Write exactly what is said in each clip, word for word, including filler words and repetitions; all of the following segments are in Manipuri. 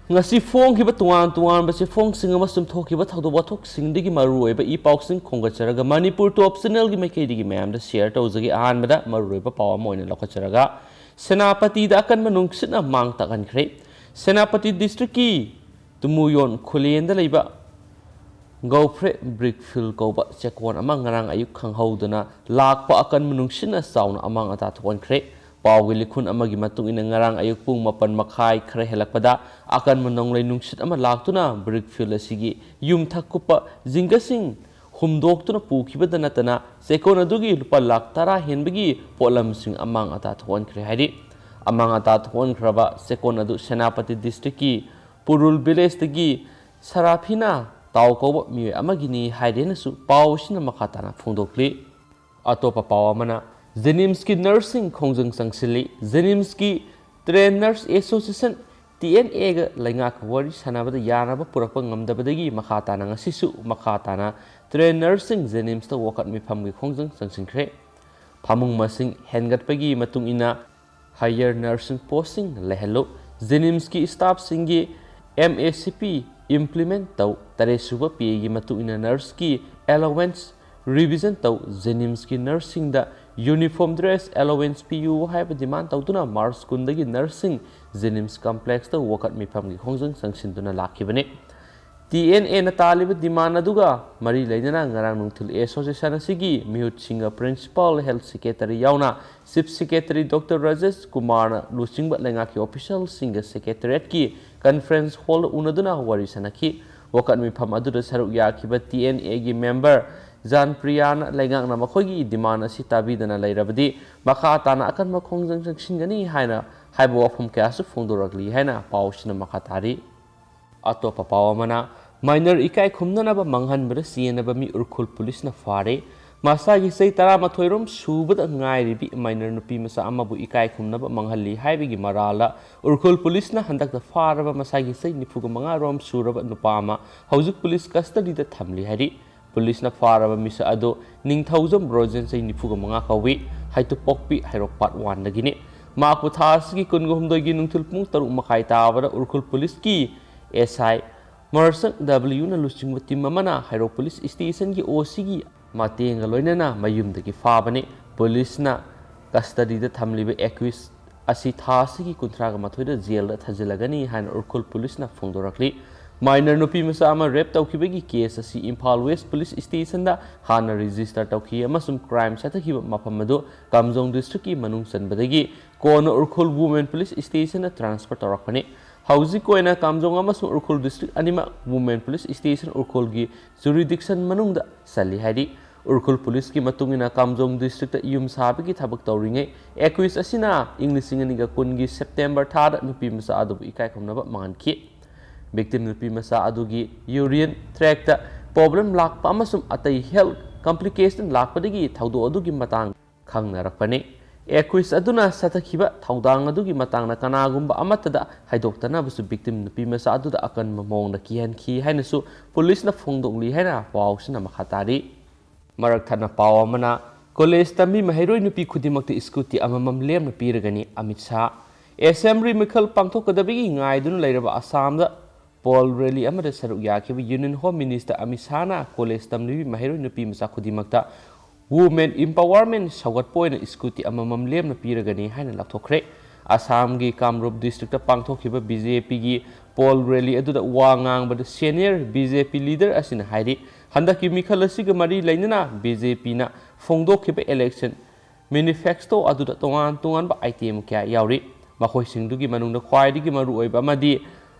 ꯉꯁꯤ ꯐꯣꯡꯈꯤꯕ ꯇꯣꯉꯥꯟ ꯇꯣꯉꯥꯟꯕ ꯆꯦꯐꯣꯡꯁꯤꯡ ꯑꯃꯁꯨꯡ ꯊꯣꯛꯈꯤꯕ ꯊꯧꯗꯣꯛ ꯋꯥꯊꯣꯛꯁꯤꯡꯗꯒꯤ ꯃꯔꯨꯑꯣꯏꯕ ꯏ ꯄꯥꯎꯁꯤꯡ ꯈꯣꯝꯒꯠꯆꯔꯒ ꯃꯅꯤꯄꯨꯔ ꯇꯣꯞ ꯆꯦꯅꯦꯜꯒꯤ ꯃꯥꯏꯀꯩꯗꯒꯤ ꯃꯌꯥꯝꯗ ꯁꯤꯌꯔ ꯇꯧꯖꯒꯦ꯫ ꯑꯍꯥꯟꯕꯗ ꯃꯔꯨꯑꯣꯏꯕ ꯄꯥꯎ ꯑꯃ ꯑꯣꯏꯅ ꯂꯧꯈꯠꯆꯔꯒ, ꯁꯦꯅꯥꯄꯇꯤꯗ ꯑꯀꯟꯕ ꯅꯨꯡꯁꯤꯠꯅ ꯃꯥꯡ ꯇꯥꯛꯍꯟꯈ꯭ꯔꯦ꯫ ꯁꯦꯅꯥꯄꯇꯤ ꯗꯤꯁꯇ꯭ꯔꯤꯛꯀꯤ ꯇꯨꯃꯨꯌꯣꯟ ꯈꯨꯂꯦꯟꯗ ꯂꯩꯕ ꯒꯧꯐ꯭ꯔꯦ ꯕ꯭ꯔꯤꯛ ꯐꯤꯜ ꯀꯧꯕ ꯆꯦꯛꯀꯣꯟ ꯑꯃ ꯉꯔꯥꯡ ꯑꯌꯨꯛ ꯈꯪꯍꯧꯗꯅ ꯂꯥꯛꯄ ꯑꯀꯟꯕ ꯅꯨꯡꯁꯤꯠꯅ ꯆꯥꯎꯅ ꯑꯃꯥꯡ ꯑꯇꯥ ꯊꯣꯛꯍꯟꯈ꯭ꯔꯦ꯫ ꯄꯥꯎꯒꯤ ꯂꯤꯈꯨꯟ ꯑꯃꯒꯤ ꯃꯇꯨꯡ ꯏꯟꯅ, ꯉꯔꯥꯡ ꯑꯌꯨꯛ ꯄꯨꯡ ꯃꯥꯄꯟ ꯃꯈꯥꯏ ꯈꯔ ꯍꯦꯜꯂꯛꯄꯗ ꯑꯀꯟꯕ ꯅꯣꯡꯂꯩ ꯅꯨꯡꯁꯤꯠ ꯑꯃ ꯂꯥꯛꯇꯨꯅ ꯕ꯭ꯔꯤꯛ ꯐꯤꯜ ꯑꯁꯤꯒꯤ ꯌꯨꯝꯊꯛ ꯀꯨꯞꯄ ꯖꯤꯡꯒꯁꯤꯡ ꯍꯨꯝꯗꯣꯛꯇꯨꯅ ꯄꯨꯈꯤꯕꯗ ꯅꯠꯇꯅ, ꯆꯦꯛꯀꯣꯟ ꯑꯗꯨꯒꯤ ꯂꯨꯄꯥ ꯂꯥꯈ ꯇꯔꯥ ꯍꯦꯟꯕꯒꯤ ꯄꯣꯠꯂꯝꯁꯤꯡ ꯑꯃꯥꯡ ꯑꯇꯥ ꯊꯣꯛꯍꯟꯈ꯭ꯔꯦ ꯍꯥꯏꯔꯤ꯫ ꯑꯃꯥꯡ ꯑꯇꯥ ꯊꯣꯛꯍꯟꯈ꯭ꯔꯕ ꯆꯦꯛꯀꯣꯟ ꯑꯗꯨ ꯁꯦꯅꯥꯄꯇꯤ ꯗꯤꯁꯇ꯭ꯔꯤꯛꯀꯤ ꯄꯨꯔꯨꯜ ꯚꯤꯂꯦꯖꯇꯒꯤ ꯁꯔꯥꯐꯤꯅꯥ ꯇꯥꯎ ꯀꯧꯕ ꯃꯤꯑꯣꯏ ꯑꯃꯒꯤꯅꯤ ꯍꯥꯏꯔꯦꯅꯁꯨ ꯄꯥꯎ ꯑꯁꯤꯅ ꯃꯈꯥ ꯇꯥꯅ ꯐꯣꯡꯗꯣꯛꯂꯤ꯫ ꯑꯇꯣꯞꯄ ꯄꯥꯎ ꯑꯃꯅ, ꯖꯦꯅꯤꯝꯁꯀꯤ ꯅꯔꯁꯁꯤꯡ ꯈꯣꯡꯖꯪ ꯆꯪꯁꯤꯜꯂꯤ꯫ ꯖꯦꯅꯤꯝꯁꯀꯤ trained nurse association, T N ꯑꯦꯒ ꯂꯩꯉꯥꯛꯀ ꯋꯥꯔꯤ ꯁꯥꯟꯅꯕꯗ ꯌꯥꯅꯕ ꯄꯨꯔꯛꯄ ꯉꯝꯗꯕꯗꯒꯤ ꯃꯈꯥ ꯇꯥꯅ ꯉꯁꯤꯁꯨ ꯃꯈꯥ ꯇꯥꯅ ꯇ꯭ꯔꯦꯟ ꯅꯔꯁꯁꯤꯡ ꯖꯦꯅꯤꯝꯁꯇ ꯋꯥꯀꯠ ꯃꯤꯐꯝꯒꯤ ꯈꯣꯡꯖꯪ ꯆꯪꯁꯤꯟꯈ꯭ꯔꯦ꯫ ꯐꯃꯨꯡ ꯃꯁꯤꯡ ꯍꯦꯟꯒꯠꯄꯒꯤ ꯃꯇꯨꯡ ꯏꯟꯅ ꯍꯥꯌꯔ ꯅꯔꯁꯤꯡ ꯄꯣꯁꯁꯤꯡ ꯂꯩꯍꯜꯂꯨ꯫ ꯖꯦꯅꯤꯝꯁꯀꯤ ꯁ꯭ꯇꯥꯐꯁꯤꯡꯒꯤ ꯑꯦꯝ ꯑꯦ ꯁꯤ ꯄꯤ ꯏꯝꯄ꯭ꯂꯤꯃꯦꯟꯠ ꯇꯧ꯫ ꯇꯔꯦꯠ ꯁꯨꯕ ꯄꯦꯒꯤ ꯃꯇꯨꯡ ꯏꯟꯅ ꯅꯔꯁꯀꯤ ꯑꯦꯂꯣꯋꯦꯟꯁ ꯔꯤꯚꯤꯖꯟ ꯇꯧ꯫ ꯖꯦꯅꯤꯝꯁꯀꯤ ꯅꯔꯁꯁꯤꯡꯗ ꯌꯨꯅꯤꯐꯣꯔꯝ ꯗ꯭ꯔꯦꯁ ꯑꯦꯂꯣꯋꯦꯟꯁ ꯄꯤꯌꯨ ꯍꯥꯏꯕ ꯗꯤꯃꯥꯟ ꯇꯧꯗꯨꯅ ꯃꯥꯔꯆ ꯀꯨꯟꯗꯒꯤ ꯅꯔꯁꯁꯤꯡ ꯖꯦꯅꯤꯝꯁ ꯀꯝꯄ꯭ꯂꯦꯛꯁꯇ ꯋꯥꯀꯠ ꯃꯤꯐꯝꯒꯤ ꯈꯣꯡꯖꯪ ꯆꯪꯁꯤꯟꯗꯨꯅ ꯂꯥꯛꯈꯤꯕꯅꯤ꯫ ꯇꯤ ꯑꯦꯟ ꯑꯦꯅ ꯇꯥꯜꯂꯤꯕ ꯗꯤꯃꯥꯟ ꯑꯗꯨꯒ ꯃꯔꯤ ꯂꯩꯅꯅ ꯉꯔꯥꯡ ꯅꯨꯡꯊꯤꯜ ꯑꯦꯁꯣꯁꯤꯌꯦꯁꯟ ꯑꯁꯤꯒꯤ ꯃꯤꯍꯨꯠꯁꯤꯡꯒ ꯄ꯭ꯔꯤꯟꯁꯤꯄꯥꯜ, ꯍꯦꯜꯊ ꯁꯦꯀ꯭ꯔꯦꯇꯔꯤ ꯌꯥꯎꯅ ꯆꯤꯐ ꯁꯦꯀ꯭ꯔꯦꯇꯔꯤ ꯗꯣꯛꯇꯔ ꯔꯥꯖꯦꯁ ꯀꯨꯃꯥꯔꯅ ꯂꯨꯆꯤꯡꯕ ꯂꯩꯉꯥꯛꯀꯤ ꯑꯣꯐꯤꯁꯤꯌꯦꯜꯁꯤꯡꯒ ꯁꯦꯀ꯭ꯔꯦꯇꯔꯤꯌꯦꯠꯀꯤ ꯀꯟꯐ꯭ꯔꯦꯟꯁ ꯍꯣꯜꯗ ꯎꯅꯗꯨꯅ ꯋꯥꯔꯤ ꯁꯥꯟꯅꯈꯤ꯫ ꯋꯥꯀꯠ ꯃꯤꯐꯝ ꯑꯗꯨꯗ ꯁꯔꯨꯛ ꯌꯥꯈꯤꯕ ꯇꯤ ꯑꯦꯟ ꯑꯦꯒꯤ ꯃꯦꯝꯕꯔ ꯖꯥꯟ ꯄ꯭ꯔꯤꯌꯥꯅ ꯂꯩꯉꯥꯛꯅ ꯃꯈꯣꯏꯒꯤ ꯗꯤꯃꯥꯟ ꯑꯁꯤ ꯇꯥꯕꯤꯗꯅ ꯂꯩꯔꯕꯗꯤ ꯃꯈꯥ ꯇꯥꯅ ꯑꯀꯟꯕ ꯈꯣꯡꯖꯪ ꯆꯪꯁꯤꯟꯒꯅꯤ ꯍꯥꯏꯅ ꯍꯥꯏꯕ ꯋꯥꯐꯝ ꯀꯌꯥꯁꯨ ꯐꯣꯡꯗꯣꯔꯛꯂꯤ ꯍꯥꯏꯅ ꯄꯥꯎꯁꯤꯅ ꯃꯈꯥ ꯇꯥꯔꯤ꯫ ꯑꯇꯣꯞꯄ ꯄꯥꯎ ꯑꯃꯅ, ꯃꯥꯏꯅꯔ ꯏꯀꯥꯏ ꯈꯨꯝꯅꯅꯕ ꯃꯥꯡꯍꯟꯕꯗ ꯆꯦꯟꯅꯕ ꯃꯤ ꯎꯔꯈꯨꯜ ꯄꯨꯂꯤꯁꯅ ꯐꯥꯔꯦ꯫ ꯃꯁꯥꯒꯤ ꯆꯍꯤ ꯇꯔꯥꯃꯥꯊꯣꯏ ꯔꯣꯝ ꯁꯨꯕꯗ ꯉꯥꯏꯔꯤꯕꯤ ꯃꯥꯏꯅꯔ ꯅꯨꯄꯤ ꯃꯆꯥ ꯑꯃꯕꯨ ꯏꯀꯥꯏ ꯈꯨꯝꯅꯕ ꯃꯥꯡꯍꯜꯂꯤ ꯍꯥꯏꯕꯒꯤ ꯃꯔꯥꯜꯗ ꯎꯔꯈꯨꯜ ꯄꯨꯂꯤꯁꯅ ꯍꯟꯗꯛꯇ ꯐꯥꯔꯕ ꯃꯁꯥꯒꯤ ꯆꯍꯤ ꯅꯤꯐꯨꯒ ꯃꯉꯥ ꯔꯣꯝ ꯁꯨꯔꯕ ꯅꯨꯄꯥ ꯑꯃ ꯍꯧꯖꯤꯛ ꯄꯨꯂꯤꯁ ꯀꯁꯇꯗꯤꯗ ꯊꯝꯂꯤ ꯍꯥꯏꯔꯤ꯫ ꯄꯨꯂꯤꯁꯅ ꯐꯥꯔꯕ ꯃꯤꯁꯛ ꯑꯗꯨ ꯅꯤꯡꯊꯧꯖꯝ ꯕ꯭ꯔꯣꯖꯦꯟ, ꯆꯍꯤ ꯅꯤꯐꯨꯒ ꯃꯉꯥ ꯀꯧꯏ, ꯍꯩꯇꯨꯞꯄꯣꯛꯄꯤ ꯍꯩꯔꯣꯛ ꯄꯥꯔꯠ ꯋꯥꯟꯗꯒꯤꯅꯤ꯫ ꯃꯍꯥꯛꯄꯨ ꯊꯥ ꯑꯁꯤꯒꯤ ꯀꯨꯟꯒ ꯍꯨꯝꯗꯣꯏꯒꯤ ꯅꯨꯡꯊꯤꯜ ꯄꯨꯡ ꯇꯔꯨꯛ ꯃꯈꯥꯏ ꯇꯥꯕꯗ ꯎꯔꯈꯨꯜ ꯄꯨꯂꯤꯁꯀꯤ S I ꯃꯔꯁꯪ W ꯅ ꯂꯨꯆꯤꯡꯕ ꯇꯤꯝ ꯑꯃꯅ ꯍꯩꯔꯣꯛ ꯄꯨꯂꯤꯁ ꯁ꯭ꯇꯦꯁꯟꯒꯤ O C ꯒꯤ ꯃꯇꯦꯡꯒ ꯂꯣꯏꯅꯅ ꯃꯌꯨꯝꯗꯒꯤ ꯐꯥꯕꯅꯤ꯫ ꯄꯨꯂꯤꯁꯅ ꯀꯁꯇꯗꯤꯗ ꯊꯝꯂꯤꯕ ꯑꯦꯀ꯭ꯌꯨꯁ ꯑꯁꯤ ꯊꯥ ꯑꯁꯤꯒꯤ ꯀꯨꯟꯊ꯭ꯔꯥꯒ ꯃꯥꯊꯣꯏꯗ ꯖꯦꯜꯗ ꯊꯥꯖꯤꯜꯂꯒꯅꯤ ꯍꯥꯏꯅ ꯎꯔꯈꯨꯜ ꯄꯨꯂꯤꯁꯅ ꯐꯣꯡꯗꯣꯔꯛꯂꯤ꯫ ꯃꯥꯏꯅꯔ ꯅꯨꯄꯤ ꯃꯆꯥ ꯑꯃ ꯔꯦꯞ ꯇꯧꯈꯤꯕꯒꯤ ꯀꯦꯁ ꯑꯁꯤ ꯏꯝꯐꯥꯜ ꯋꯦꯁ ꯄꯨꯂꯤꯁ ꯁ꯭ꯇꯦꯁꯟꯗ ꯍꯥꯟꯅ ꯔꯦꯖꯤꯁꯇꯔ ꯇꯧꯈꯤ ꯑꯃꯁꯨꯡ ꯀ꯭ꯔꯥꯏꯝ ꯆꯠꯊꯈꯤꯕ ꯃꯐꯝ ꯑꯗꯨ ꯀꯥꯝꯖꯣꯡ ꯗꯤꯁꯇ꯭ꯔꯤꯛꯀꯤ ꯃꯅꯨꯡ ꯆꯟꯕꯗꯒꯤ ꯀꯣꯟꯅ ꯎꯔꯈꯨꯜ ꯋꯨꯃꯦꯟ ꯄꯨꯂꯤꯁ ꯁ꯭ꯇꯦꯁꯟꯗ ꯇ꯭ꯔꯥꯟꯁꯐꯔ ꯇꯧꯔꯛꯄꯅꯤ꯫ ꯍꯧꯖꯤꯛꯀꯤ ꯑꯣꯏꯅ ꯀꯥꯝꯖꯣꯡ ꯑꯃꯁꯨꯡ ꯎꯔꯈꯨꯜ ꯗꯤꯁꯇ꯭ꯔꯤꯛ ꯑꯅꯤꯃꯛ ꯋꯨꯃꯦꯟ ꯄꯨꯂꯤꯁ ꯁ꯭ꯇꯦꯁꯟ ꯎꯔꯈꯨꯜꯒꯤ ꯖꯨꯔꯤꯗꯤꯛꯁꯟ ꯃꯅꯨꯡꯗ ꯆꯜꯂꯤ ꯍꯥꯏꯔꯤ꯫ ꯎꯔꯈꯨꯜ ꯄꯨꯂꯤꯁꯀꯤ ꯃꯇꯨꯡ ꯏꯟꯅ ꯀꯥꯝꯖꯣꯡ ꯗꯤꯁꯇ꯭ꯔꯤꯛꯇ ꯌꯨꯝ ꯁꯥꯕꯒꯤ ꯊꯕꯛ ꯇꯧꯔꯤꯉꯩ ꯑꯦꯀ꯭ꯌꯨꯁ ꯑꯁꯤꯅ ꯏꯪ ꯂꯤꯁꯤꯡ ꯑꯅꯤꯒ ꯀꯨꯟꯒꯤ ꯁꯦꯞꯇꯦꯝꯕꯔ ꯊꯥꯗ ꯅꯨꯄꯤ ꯃꯆꯥ ꯑꯗꯨꯕꯨ ꯏꯀꯥꯏ ꯈꯨꯝꯅꯕ ꯃꯥꯡꯍꯟꯈꯤ꯫ ꯚꯤꯛꯇꯤꯝ ꯅꯨꯄꯤ ꯃꯆꯥ ꯑꯗꯨꯒꯤ ꯌꯨꯔꯤꯟ ꯇ꯭ꯔꯦꯛꯇ ꯄ꯭ꯔꯣꯕ꯭ꯂꯦꯝ ꯂꯥꯛꯄ ꯑꯃꯁꯨꯡ ꯑꯇꯩ ꯍꯦꯜꯊ ꯀꯝꯄ꯭ꯂꯤꯀꯦꯁꯟ ꯂꯥꯛꯄꯗꯒꯤ ꯊꯧꯗꯣꯛ ꯑꯗꯨꯒꯤ ꯃꯇꯥꯡ ꯈꯪꯅꯔꯛꯄꯅꯤ꯫ ꯑꯦꯀ꯭ꯌꯨꯁ ꯑꯗꯨꯅ ꯆꯠꯊꯈꯤꯕ ꯊꯧꯗꯥꯡ ꯑꯗꯨꯒꯤ ꯃꯇꯥꯡꯗ ꯀꯅꯥꯒꯨꯝꯕ ꯑꯃꯠꯇꯗ ꯍꯥꯏꯗꯣꯛꯇꯅꯕꯁꯨ ꯚꯤꯛꯇꯤꯝ ꯅꯨꯄꯤ ꯃꯆꯥ ꯑꯗꯨꯗ ꯑꯀꯟꯕ ꯃꯑꯣꯡꯗ ꯀꯤꯍꯟꯈꯤ ꯍꯥꯏꯅꯁꯨ ꯄꯨꯂꯤꯁꯅ ꯐꯣꯡꯗꯣꯛꯂꯤ ꯍꯥꯏꯅ ꯄꯥꯎꯁꯤꯅ ꯃꯈꯥ ꯇꯥꯔꯤ꯫ ꯃꯔꯛ ꯊꯠꯅ ꯄꯥꯎ ꯑꯃꯅ, ꯀꯣꯂꯦꯖ ꯇꯝꯕꯤ ꯃꯍꯩꯔꯣꯏ ꯅꯨꯄꯤ ꯈꯨꯗꯤꯡꯃꯛꯇ ꯁ꯭ꯀꯨꯇꯤ ꯑꯃꯃꯝ ꯂꯦꯝꯅ ꯄꯤꯔꯒꯅꯤ, ꯑꯃꯤꯠ ꯁꯥꯍ꯫ ꯑꯦꯁꯦꯝꯕ꯭ꯂꯤ ꯃꯤꯈꯜ ꯄꯥꯡꯊꯣꯛꯀꯗꯕꯒꯤ ꯉꯥꯏꯗꯨꯅ ꯂꯩꯔꯕ ꯑꯁꯥꯝꯗ ꯄꯣꯜ ꯔꯦꯂꯤ ꯑꯃꯗ ꯁꯔꯨꯛ ꯌꯥꯈꯤꯕ ꯌꯨꯅꯤꯌꯟ ꯍꯣꯝ ꯃꯤꯅꯤꯁꯇꯔ ꯑꯃꯤꯠ ꯁꯥꯍꯅ ꯀꯣꯂꯦꯖ ꯇꯝꯂꯤꯕꯤ ꯃꯍꯩꯔꯣꯏ ꯅꯨꯄꯤ ꯃꯆꯥ ꯈꯨꯗꯤꯡꯃꯛꯇ ꯋꯨꯃꯦꯟ ꯏꯝꯄꯥꯋꯔꯃꯦꯟ ꯁꯧꯒꯠꯄ ꯑꯣꯏꯅ ꯁ꯭ꯀꯨꯇꯤ ꯑꯃꯃꯝ ꯂꯦꯝꯅ ꯄꯤꯔꯒꯅꯤ ꯍꯥꯏꯅ ꯂꯥꯎꯊꯣꯛꯈ꯭ꯔꯦ꯫ ꯑꯁꯥꯝꯒꯤ ꯀꯥꯝꯔꯨꯞ ꯗꯤꯁꯇ꯭ꯔꯤꯛꯇ ꯄꯥꯡꯊꯣꯛꯈꯤꯕ ꯕꯤ ꯖꯦ ꯄꯤꯒꯤ ꯄꯣꯜ ꯔꯦꯂꯤ ꯑꯗꯨꯗ ꯋꯥ ꯉꯥꯡꯕꯗ ꯁꯦꯅꯤꯌꯔ ꯕꯤ ꯖꯦ ꯄꯤ ꯂꯤꯗꯔ ꯑꯁꯤꯅ ꯍꯥꯏꯔꯤ, ꯍꯟꯗꯛꯀꯤ ꯃꯤꯈꯜ ꯑꯁꯤꯒ ꯃꯔꯤ ꯂꯩꯅꯅ ꯕꯤ ꯖꯦ ꯄꯤꯅ ꯐꯣꯡꯗꯣꯛꯈꯤꯕ ꯏꯂꯦꯛꯁꯟ ꯃꯦꯅꯤꯐꯦꯁꯇꯣ ꯑꯗꯨꯗ ꯇꯣꯉꯥꯟ ꯇꯣꯉꯥꯟꯕ ꯑꯥꯏꯇꯦꯝ ꯀꯌꯥ ꯌꯥꯎꯔꯤ꯫ ꯃꯈꯣꯏꯁꯤꯡꯗꯨꯒꯤ ꯃꯅꯨꯡꯗ ꯈ꯭ꯋꯥꯏꯗꯒꯤ ꯃꯔꯨꯑꯣꯏꯕ ꯑꯃꯗꯤ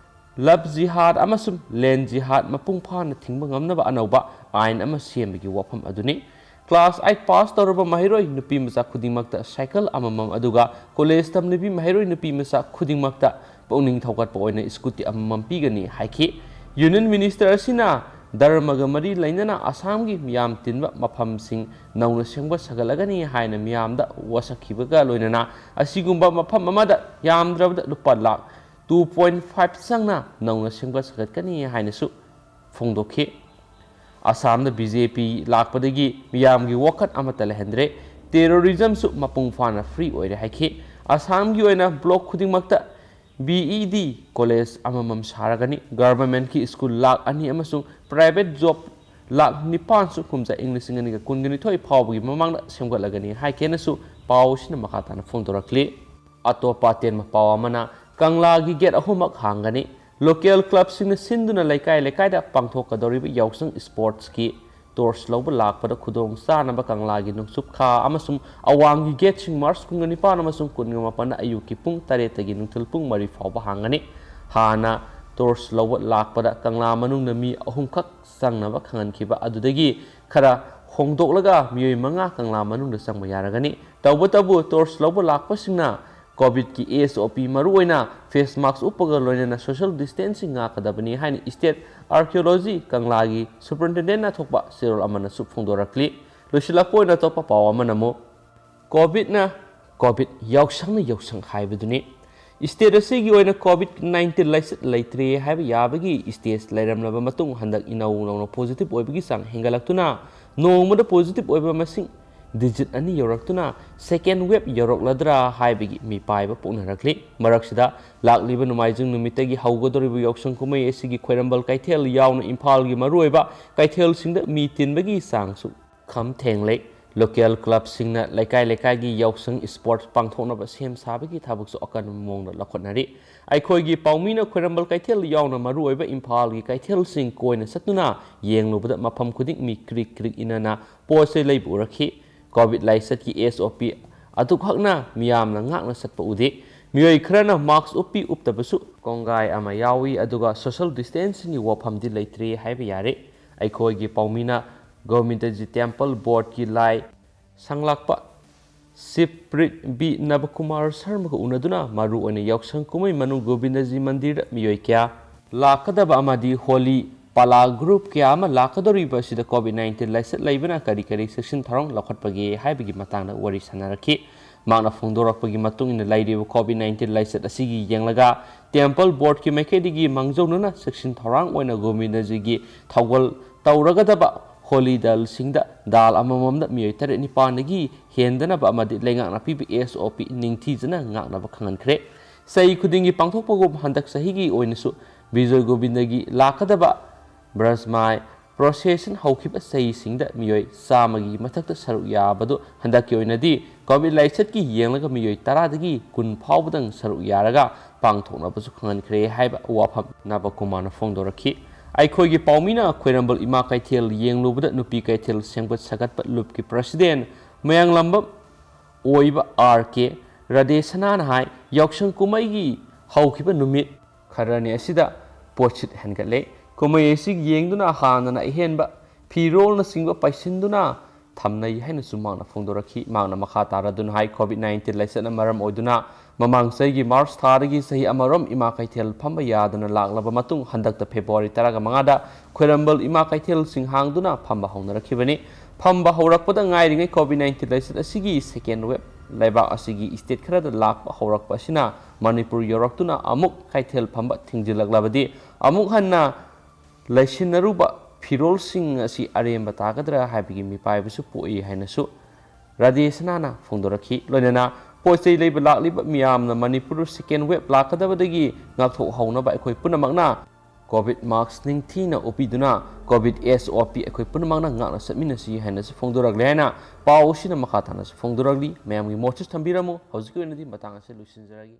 ꯂꯚ ꯖꯤꯍꯥꯗ ꯑꯃꯁꯨꯡ ꯂꯦꯟ ꯖꯤꯍꯥꯗ ꯃꯄꯨꯡ ꯐꯥꯅ ꯊꯤꯡꯕ ꯉꯝꯅꯕ ꯑꯅꯧꯕ ꯑꯥꯏꯟ ꯑꯃ ꯁꯦꯝꯕꯒꯤ ꯋꯥꯐꯝ ꯑꯗꯨꯅꯤ꯫ ꯀ꯭ꯂꯥꯁ ꯑꯩꯠ ꯄꯥꯁ ꯇꯧꯔꯕ ꯃꯍꯩꯔꯣꯏ ꯅꯨꯄꯤ ꯃꯆꯥ ꯈꯨꯗꯤꯡꯃꯛꯇ ꯁꯥꯏꯀꯜ ꯑꯃꯃꯝ, ꯑꯗꯨꯒ ꯀꯣꯂꯦꯖ ꯇꯝꯂꯤꯕꯤ ꯃꯍꯩꯔꯣꯏ ꯅꯨꯄꯤ ꯃꯆꯥ ꯈꯨꯗꯤꯡꯃꯛꯇ ꯄꯨꯛꯅꯤꯡ ꯊꯧꯒꯠꯄ ꯑꯣꯏꯅ ꯁ꯭ꯀꯨꯇꯤ ꯑꯃꯃꯝ ꯄꯤꯒꯅꯤ ꯍꯥꯏꯈꯤ꯫ ꯌꯨꯅꯤꯌꯟ ꯃꯤꯅꯤꯁꯇꯔ ꯑꯁꯤꯅ ꯙꯔꯃꯒ ꯃꯔꯤ ꯂꯩꯅꯅ ꯑꯁꯥꯝꯒꯤ ꯃꯤꯌꯥꯝ ꯇꯤꯟꯕ ꯃꯐꯝꯁꯤꯡ ꯅꯧꯅ ꯁꯦꯝꯒꯠ ꯁꯥꯒꯠꯂꯒꯅꯤ ꯍꯥꯏꯅ ꯃꯤꯌꯥꯝꯗ ꯋꯥꯁꯛꯈꯤꯕꯒ ꯂꯣꯏꯅꯅ ꯑꯁꯤꯒꯨꯝꯕ ꯃꯐꯝ ꯑꯃꯗ ꯌꯥꯝꯗ꯭ꯔꯕꯗ ꯂꯨꯄꯥ ꯂꯥꯈ two point five ꯆꯪꯅ ꯅꯧꯅ ꯁꯦꯝꯒꯠ ꯁꯥꯒꯠꯀꯅꯤ ꯍꯥꯏꯅꯁꯨ ꯐꯣꯡꯗꯣꯛꯈꯤ꯫ ꯑꯁꯥꯝꯗ ꯕꯤ ꯖꯦ ꯄꯤ ꯂꯥꯛꯄꯗꯒꯤ ꯃꯤꯌꯥꯝꯒꯤ ꯋꯥꯈꯜ ꯑꯃꯠꯇ ꯂꯩꯍꯟꯗ꯭ꯔꯦ, ꯇꯦꯔꯣꯔꯤꯖꯝꯁꯨ ꯃꯄꯨꯡ ꯐꯥꯅ ꯐ꯭ꯔꯤ ꯑꯣꯏꯔꯦ ꯍꯥꯏꯈꯤ꯫ ꯑꯁꯥꯝꯒꯤ ꯑꯣꯏꯅ ꯕ꯭ꯂꯣꯛ ꯈꯨꯗꯤꯡꯃꯛꯇ ꯕꯤ ꯏ ꯗꯤ ꯀꯣꯂꯦꯖ ꯑꯃꯃꯝ ꯁꯥꯔꯒꯅꯤ꯫ ꯒꯚꯔꯟꯃꯦꯟꯠꯀꯤ ꯁ꯭ꯀꯨꯜ ꯂꯥꯈ ꯑꯅꯤ ꯑꯃꯁꯨꯡ ꯄ꯭ꯔꯥꯏꯚꯦꯠ ꯖꯣꯕ ꯂꯥꯈ ꯅꯤꯄꯥꯟꯁꯨ ꯀꯨꯝꯖꯥ ꯏꯪ ꯂꯤꯁꯤꯡ ꯑꯅꯤꯒ ꯀꯨꯟꯒ ꯅꯤꯊꯣꯏ ꯐꯥꯎꯕꯒꯤ ꯃꯃꯥꯡꯗ ꯁꯦꯝꯒꯠꯂꯒꯅꯤ ꯍꯥꯏ ꯀꯦꯅꯁꯨ ꯄꯥꯎ ꯑꯁꯤꯅ ꯃꯈꯥ ꯇꯥꯅ ꯐꯣꯡꯗꯣꯔꯛꯂꯤ꯫ ꯑꯇꯣꯞꯄ ꯑꯇꯦꯟꯕ ꯄꯥꯎ ꯑꯃꯅ, ꯀꯪꯂꯥꯒꯤ ꯒꯦꯠ ꯑꯍꯨꯝꯃꯛ ꯍꯥꯡꯒꯅꯤ꯫ ꯂꯣꯀꯦꯜ ꯀ꯭ꯂꯕꯁꯤꯡꯅ ꯁꯤꯟꯗꯨꯅ ꯂꯩꯀꯥꯏ ꯂꯩꯀꯥꯏꯗ ꯄꯥꯡꯊꯣꯛꯀꯗꯧꯔꯤꯕ ꯌꯥꯎꯁꯪ ꯁ꯭ꯄꯣꯔꯠꯁꯀꯤ ꯇꯣꯔꯆ ꯂꯧꯕ ꯂꯥꯛꯄꯗ ꯈꯨꯗꯣꯡ ꯆꯥꯅꯕ ꯀꯪꯂꯥꯒꯤ ꯅꯨꯡꯆꯨꯞ ꯈꯥ ꯑꯃꯁꯨꯡ ꯑꯋꯥꯡꯒꯤ ꯒꯦꯠꯁꯤꯡ ꯃꯥꯔꯆ ꯀꯨꯟꯒ ꯅꯤꯄꯥꯟ ꯑꯃꯁꯨꯡ ꯀꯨꯟꯒ ꯃꯥꯄꯟꯗ ꯑꯌꯨꯛꯀꯤ ꯄꯨꯡ ꯇꯔꯦꯠꯇꯒꯤ ꯅꯨꯡꯊꯤꯜ ꯄꯨꯡ ꯃꯔꯤ ꯐꯥꯎꯕ ꯍꯥꯡꯒꯅꯤ꯫ ꯍꯥꯟꯅ ꯇꯣꯔꯆ ꯂꯧꯕ ꯂꯥꯛꯄꯗ ꯀꯪꯂꯥ ꯃꯅꯨꯡꯗ ꯃꯤ ꯑꯍꯨꯝꯈꯛ ꯆꯪꯅꯕ ꯈꯪꯍꯟꯈꯤꯕ ꯑꯗꯨꯗꯒꯤ ꯈꯔ ꯍꯣꯡꯗꯣꯛꯂꯒ ꯃꯤꯑꯣꯏ ꯃꯉꯥ ꯀꯪꯂꯥ ꯃꯅꯨꯡꯗ ꯆꯪꯕ ꯌꯥꯔꯒꯅꯤ꯫ ꯇꯧꯕꯇꯕꯨ ꯇꯣꯔꯆ ꯂꯧꯕ ꯂꯥꯛꯄꯁꯤꯡꯅ ꯀꯣꯚꯤꯗꯀꯤ ꯑꯦꯁ ꯑꯣ ꯄꯤ, ꯃꯔꯨꯑꯣꯏꯅ ꯐꯦꯁ ꯃꯥꯁꯛ ꯎꯞꯄꯒ ꯂꯣꯏꯅꯅ ꯁꯣꯁꯤꯌꯦꯜ ꯗꯤꯁꯇꯦꯟꯁꯤꯡ ꯉꯥꯛꯀꯗꯕꯅꯤ ꯍꯥꯏꯅ ꯁ꯭ꯇꯦꯠ ꯑꯥꯔꯀꯤꯑꯣꯂꯣꯖꯤ ꯀꯪꯂꯥꯒꯤ ꯁꯨꯄꯔꯤꯟꯇꯦꯟꯗꯦꯟꯠꯅ ꯊꯣꯛꯄ ꯆꯦꯔꯣꯜ ꯑꯃꯅꯁꯨ ꯐꯣꯡꯗꯣꯔꯛꯂꯤ꯫ ꯂꯣꯏꯁꯤꯜꯂꯛꯄ ꯑꯣꯏꯅ ꯑꯇꯣꯞꯄ ꯄꯥꯎ ꯑꯃꯅ ꯑꯃꯨꯛ ꯀꯣꯚꯤꯗꯅ, ꯀꯣꯚꯤꯗ, ꯌꯥꯎꯁꯪꯅ ꯌꯥꯎꯁꯪ ꯍꯥꯏꯕꯗꯨꯅꯤ꯫ ꯁ꯭ꯇꯦꯠ ꯑꯁꯤꯒꯤ ꯑꯣꯏꯅ ꯀꯣꯚꯤꯗ ꯅꯥꯏꯟꯇꯤꯟ ꯂꯥꯏꯆꯠ ꯂꯩꯇ꯭ꯔꯦ ꯍꯥꯏꯕ ꯌꯥꯕꯒꯤ ꯁ꯭ꯇꯦꯖ ꯂꯩꯔꯝꯂꯕ ꯃꯇꯨꯡ, ꯍꯟꯗꯛ ꯏꯅꯧ ꯅꯧꯅ ꯄꯣꯖꯤꯇꯤꯚ ꯑꯣꯏꯕꯒꯤ ꯆꯥꯡ ꯍꯦꯟꯒꯠꯂꯛꯇꯨꯅ ꯅꯣꯡꯃꯗ ꯄꯣꯖꯤꯇꯤꯚ ꯑꯣꯏꯕ ꯃꯁꯤꯡ ꯗꯤꯖꯤꯠ ꯑꯅꯤ ꯌꯧꯔꯛꯇꯨꯅ ꯁꯦꯀꯦꯟ ꯋꯦꯕ ꯌꯧꯔꯛꯂꯗ꯭ꯔꯥ ꯍꯥꯏꯕꯒꯤ ꯃꯤꯄꯥꯏꯕ ꯄꯣꯛꯅꯔꯛꯂꯤ꯫ ꯃꯔꯛꯁꯤꯗ ꯂꯥꯛꯂꯤꯕ ꯅꯣꯡꯃꯥꯏꯖꯤꯡ ꯅꯨꯃꯤꯠꯇꯒꯤ ꯍꯧꯒꯗꯧꯔꯤꯕ ꯌꯥꯎꯁꯪ ꯀꯨꯝꯍꯩ ꯑꯁꯤꯒꯤ ꯈ꯭ꯋꯥꯏꯔꯝꯕꯟ ꯀꯩꯊꯦꯜ ꯌꯥꯎꯅ ꯏꯝꯐꯥꯜꯒꯤ ꯃꯔꯨꯑꯣꯏꯕ ꯀꯩꯊꯦꯜꯁꯤꯡꯗ ꯃꯤ ꯇꯤꯟꯕꯒꯤ ꯆꯥꯡꯁꯨ ꯈꯝ ꯊꯦꯡꯂꯦ꯫ ꯂꯣꯀꯦꯜ ꯀ꯭ꯂꯕꯁꯤꯡꯅ ꯂꯩꯀꯥꯏ ꯂꯩꯀꯥꯏꯒꯤ ꯌꯥꯎꯁꯪ ꯁ꯭ꯄꯣꯔꯠꯁ ꯄꯥꯡꯊꯣꯛꯅꯕ ꯁꯦꯝ ꯁꯥꯕꯒꯤ ꯊꯕꯛꯁꯨ ꯑꯀꯟꯕ ꯃꯑꯣꯡꯗ ꯂꯧꯈꯠꯅꯔꯤ꯫ ꯑꯩꯈꯣꯏꯒꯤ ꯄꯥꯎꯃꯤꯅ ꯈ꯭ꯋꯥꯏꯔꯝꯕꯟ ꯀꯩꯊꯦꯜ ꯌꯥꯎꯅ ꯃꯔꯨꯑꯣꯏꯕ ꯏꯝꯐꯥꯜꯒꯤ ꯀꯩꯊꯦꯜꯁꯤꯡ ꯀꯣꯏꯅ ꯆꯠꯇꯨꯅ ꯌꯦꯡꯂꯨꯕꯗ ꯃꯐꯝ ꯈꯨꯗꯤꯡ ꯃꯤ ꯀ꯭ꯔꯤꯛ ꯀ꯭ꯔꯤꯛ ꯏꯟꯅꯅ ꯄꯣꯠ ꯆꯩ ꯂꯩꯕ ꯎꯔꯛꯈꯤ꯫ ꯀꯣꯚꯤꯗ ꯂꯥꯏꯆꯠꯀꯤ ꯑꯦꯁ ꯑꯣ ꯄꯤ ꯑꯗꯨꯈꯛꯅ ꯃꯤꯌꯥꯝꯅ ꯉꯥꯛꯅ ꯆꯠꯄ ꯎꯗꯦ꯫ ꯃꯤꯑꯣꯏ ꯈꯔꯅ ꯃꯥꯁꯛ ꯎꯞꯄꯤ ꯎꯞꯇꯕꯁꯨ ꯀꯣꯡꯒꯥꯏ ꯑꯃ ꯌꯥꯎꯏ, ꯑꯗꯨꯒ ꯁꯣꯁꯤꯌꯦꯜ ꯗꯤꯁꯇꯦꯟꯁꯤꯡꯒꯤ ꯋꯥꯐꯝꯗꯤ ꯂꯩꯇ꯭ꯔꯦ ꯍꯥꯏꯕ ꯌꯥꯔꯦ꯫ ꯑꯩꯈꯣꯏꯒꯤ ꯄꯥꯎꯃꯤꯅ ꯒꯣꯕꯤꯟꯗꯖꯤ ꯇꯦꯝꯄꯜ ꯕꯣꯔꯗꯀꯤ ꯂꯥꯏ ꯁꯪꯂꯥꯛꯄ ꯁ꯭ꯔꯤ ꯕꯤ ꯅꯕꯀꯨꯃꯥꯔ ꯁꯔꯃꯒ ꯎꯅꯗꯨꯅ ꯃꯔꯨꯑꯣꯏꯅ ꯌꯥꯎꯁꯪ ꯀꯨꯝꯍꯩ ꯃꯅꯨꯡ ꯒꯣꯕꯤꯟꯗꯖꯤ ꯃꯟꯗꯤꯔꯗ ꯃꯤꯑꯣꯏ ꯀꯌꯥ ꯂꯥꯛꯀꯗꯕ ꯑꯃꯗꯤ ꯍꯣꯂꯤ ꯄꯥꯂꯥ ꯒ꯭ꯔꯨꯞ ꯀꯌꯥ ꯑꯃ ꯂꯥꯛꯀꯗꯧꯔꯤꯕ ꯑꯁꯤꯗ ꯀꯣꯚꯤꯗ ꯅꯥꯏꯟꯇꯤꯟ ꯂꯥꯏꯆꯠ ꯂꯩꯕꯅ ꯀꯔꯤ ꯀꯔꯤ ꯆꯦꯛꯁꯤꯟ ꯊꯧꯔꯥꯡ ꯂꯧꯈꯠꯄꯒꯦ ꯍꯥꯏꯕꯒꯤ ꯃꯇꯥꯡꯗ ꯋꯥꯔꯤ ꯁꯥꯟꯅꯔꯛꯈꯤ꯫ ꯃꯍꯥꯛꯅ ꯐꯣꯡꯗꯣꯔꯛꯄꯒꯤ ꯃꯇꯨꯡ ꯏꯟꯅ ꯂꯩꯔꯤꯕ ꯀꯣꯚꯤꯗ ꯅꯥꯏꯟꯇꯤꯟ ꯂꯥꯏꯆꯠ ꯑꯁꯤꯒꯤ ꯌꯦꯡꯂꯒ ꯇꯦꯝꯄꯜ ꯕꯣꯔꯗꯀꯤ ꯃꯥꯏꯀꯩꯗꯒꯤ ꯃꯥꯡꯖꯧꯅꯅ ꯆꯦꯛꯁꯤꯟ ꯊꯧꯔꯥꯡ ꯑꯣꯏꯅ ꯒꯣꯕꯤꯟꯗꯖꯤꯒꯤ ꯊꯧꯒꯜ ꯇꯧꯔꯒꯗꯕ ꯍꯣꯂꯤ ꯗꯜꯁꯤꯡꯗ ꯗꯥꯜ ꯑꯃꯃꯝꯗ ꯃꯤꯑꯣꯏ ꯇꯔꯦꯠ ꯅꯤꯄꯥꯟꯗꯒꯤ ꯍꯦꯟꯗꯅꯕ ꯑꯃꯗꯤ ꯂꯩꯉꯥꯛꯅ ꯄꯤꯕ ꯑꯦꯁ ꯑꯣ ꯄꯤ ꯅꯤꯡꯊꯤꯖꯅ ꯉꯥꯛꯅꯕ ꯈꯪꯍꯟꯈ꯭ꯔꯦ꯫ ꯆꯍꯤ ꯈꯨꯗꯤꯡꯒꯤ ꯄꯥꯡꯊꯣꯛꯄꯒꯨꯝ ꯍꯟꯗꯛ ꯆꯍꯤꯒꯤ ꯑꯣꯏꯅꯁꯨ ꯕꯤꯖꯣꯏ ꯒꯣꯕꯤꯟꯗꯒꯤ ꯂꯥꯛꯀꯗꯕ ꯕ꯭ꯔꯖꯃꯥꯏ ꯄ꯭ꯔꯣꯁꯦꯁꯟ ꯍꯧꯈꯤꯕ ꯆꯍꯤꯁꯤꯡꯗ ꯃꯤꯑꯣꯏ ꯆꯥꯝꯃꯒꯤ ꯃꯊꯛꯇ ꯁꯔꯨꯛ ꯌꯥꯕꯗꯨ ꯍꯟꯗꯛꯀꯤ ꯑꯣꯏꯅꯗꯤ ꯀꯣꯚꯤꯗ ꯂꯥꯏꯆꯠꯀꯤ ꯌꯦꯡꯂꯒ ꯃꯤꯑꯣꯏ ꯇꯔꯥꯗꯒꯤ ꯀꯨꯟ ꯐꯥꯎꯕꯗꯪ ꯁꯔꯨꯛ ꯌꯥꯔꯒ ꯄꯥꯡꯊꯣꯛꯅꯕꯁꯨ ꯈꯪꯍꯟꯈ꯭ꯔꯦ ꯍꯥꯏꯕ ꯋꯥꯐꯝ ꯅꯕꯀꯨꯃꯥꯔꯅ ꯐꯣꯡꯗꯣꯔꯛꯈꯤ꯫ ꯑꯩꯈꯣꯏꯒꯤ ꯄꯥꯎꯃꯤꯅ ꯈ꯭ꯋꯥꯏꯔꯝꯕꯜ ꯏꯃꯥ ꯀꯩꯊꯦꯜ ꯌꯦꯡꯂꯨꯕꯗ ꯅꯨꯄꯤ ꯀꯩꯊꯦꯜ ꯁꯦꯝꯒꯠ ꯁꯥꯒꯠꯄ ꯂꯨꯞꯀꯤ ꯄ꯭ꯔꯁꯤꯗꯦꯟ ꯃꯌꯥꯡꯂꯝꯕꯝ ꯑꯣꯏꯕ ꯑꯥꯔ ꯀꯦ ꯔꯥꯙꯦꯁꯅꯥꯅ ꯍꯥꯏ, ꯌꯥꯎꯁꯪ ꯀꯨꯝꯍꯩꯒꯤ ꯍꯧꯈꯤꯕ ꯅꯨꯃꯤꯠ ꯈꯔꯅꯤ ꯑꯁꯤꯗ ꯄꯣꯠꯁꯤꯠ ꯍꯦꯟꯒꯠꯂꯦ꯫ ꯀꯨꯝꯍꯩ ꯑꯁꯤ ꯌꯦꯡꯗꯨꯅ ꯍꯥꯟꯅꯅ ꯑꯍꯦꯟꯕ ꯐꯤꯔꯣꯜꯅꯆꯤꯡꯕ ꯄꯥꯏꯁꯤꯟꯗꯨꯅ ꯊꯝꯅꯩ ꯍꯥꯏꯅꯁꯨ ꯃꯍꯥꯛꯅ ꯐꯣꯡꯗꯣꯔꯛꯈꯤ꯫ ꯃꯍꯥꯛꯅ ꯃꯈꯥ ꯇꯥꯔꯗꯨꯅ ꯍꯥꯏ, ꯀꯣꯚꯤꯗ ꯅꯥꯏꯟꯇꯤꯟ ꯂꯥꯏꯆꯠꯅ ꯃꯔꯝ ꯑꯣꯏꯗꯨꯅ ꯃꯃꯥꯡ ꯆꯍꯤꯒꯤ ꯃꯥꯔꯆ ꯊꯥꯗꯒꯤ ꯆꯍꯤ ꯑꯃꯔꯣꯝ ꯏꯃꯥ ꯀꯩꯊꯦꯜ ꯐꯝꯕ ꯌꯥꯗꯅ ꯂꯥꯛꯂꯕ ꯃꯇꯨꯡ, ꯍꯟꯗꯛꯇ ꯐꯦꯕ꯭ꯔꯨꯋꯥꯔꯤ ꯇꯔꯥꯃꯉꯥꯗ ꯈ꯭ꯋꯥꯏꯔꯝꯕꯜ ꯏꯃꯥ ꯀꯩꯊꯦꯜꯁꯤꯡ ꯍꯥꯡꯗꯨꯅ ꯐꯝꯕ ꯍꯧꯅꯔꯛꯈꯤꯕꯅꯤ꯫ ꯐꯝꯕ ꯍꯧꯔꯛꯄꯗ ꯉꯥꯏꯔꯤꯉꯩ ꯀꯣꯚꯤꯗ ꯅꯥꯏꯟꯇꯤꯟ ꯂꯥꯏꯆꯠ ꯑꯁꯤꯒꯤ ꯁꯦꯀꯦꯟ ꯋꯦꯕ ꯂꯩꯕꯥꯛ ꯑꯁꯤꯒꯤ ꯁ꯭ꯇꯦꯠ ꯈꯔꯗ ꯂꯥꯛꯄ ꯍꯧꯔꯛꯄ ꯑꯁꯤꯅ ꯃꯅꯤꯄꯨꯔ ꯌꯧꯔꯛꯇꯨꯅ ꯑꯃꯨꯛ ꯀꯩꯊꯦꯜ ꯐꯝꯕ ꯊꯤꯡꯖꯤꯜꯂꯛꯂꯕꯗꯤ ꯑꯃꯨꯛ ꯍꯟꯅ ꯂꯩꯁꯤꯟꯅꯔꯨꯕ ꯐꯤꯔꯣꯜꯁꯤꯡ ꯑꯁꯤ ꯑꯔꯦꯝꯕ ꯇꯥꯒꯗ꯭ꯔꯥ ꯍꯥꯏꯕꯒꯤ ꯃꯤꯄꯥꯏꯕꯁꯨ ꯄꯣꯛꯏ ꯍꯥꯏꯅꯁꯨ ꯔꯥꯙꯦꯁꯅꯥꯅ ꯐꯣꯡꯗꯣꯔꯛꯈꯤ꯫ ꯂꯣꯏꯅꯅ ꯄꯣꯠ ꯆꯩ ꯂꯩꯕ ꯂꯥꯛꯂꯤꯕ ꯃꯤꯌꯥꯝꯅ ꯃꯅꯤꯄꯨꯔ ꯁꯦꯀꯦꯟ ꯋꯦꯕ ꯂꯥꯛꯀꯗꯕꯗꯒꯤ ꯉꯥꯛꯊꯣꯛꯍꯧꯅꯕ ꯑꯩꯈꯣꯏ ꯄꯨꯝꯅꯃꯛꯅ ꯀꯣꯚꯤꯗ ꯃꯥꯁ꯭ꯛ ꯅꯤꯡꯊꯤꯅ ꯎꯞꯄꯤꯗꯨꯅ ꯀꯣꯚꯤꯗ ꯑꯦꯁ ꯑꯣ ꯄꯤ ꯑꯩꯈꯣꯏ ꯄꯨꯝꯅꯃꯛꯅ ꯉꯥꯛꯅ ꯆꯠꯃꯤꯟꯅꯁꯤ ꯍꯥꯏꯅꯁꯨ ꯐꯣꯡꯗꯣꯔꯛꯂꯦ ꯍꯥꯏꯅ ꯄꯥꯎ ꯑꯁꯤꯅ ꯃꯈꯥ ꯇꯥꯅꯁꯨ ꯐꯣꯡꯗꯣꯔꯛꯂꯤ꯫ ꯃꯌꯥꯝꯒꯤ ꯃꯣꯠꯁꯨ ꯊꯝꯕꯤꯔꯝꯃꯨ꯫ ꯍꯧꯖꯤꯛꯀꯤ ꯑꯣꯏꯅꯗꯤ ꯃꯇꯥꯡ ꯑꯁꯤ ꯂꯣꯏꯁꯤꯟꯖꯔꯒꯦ꯫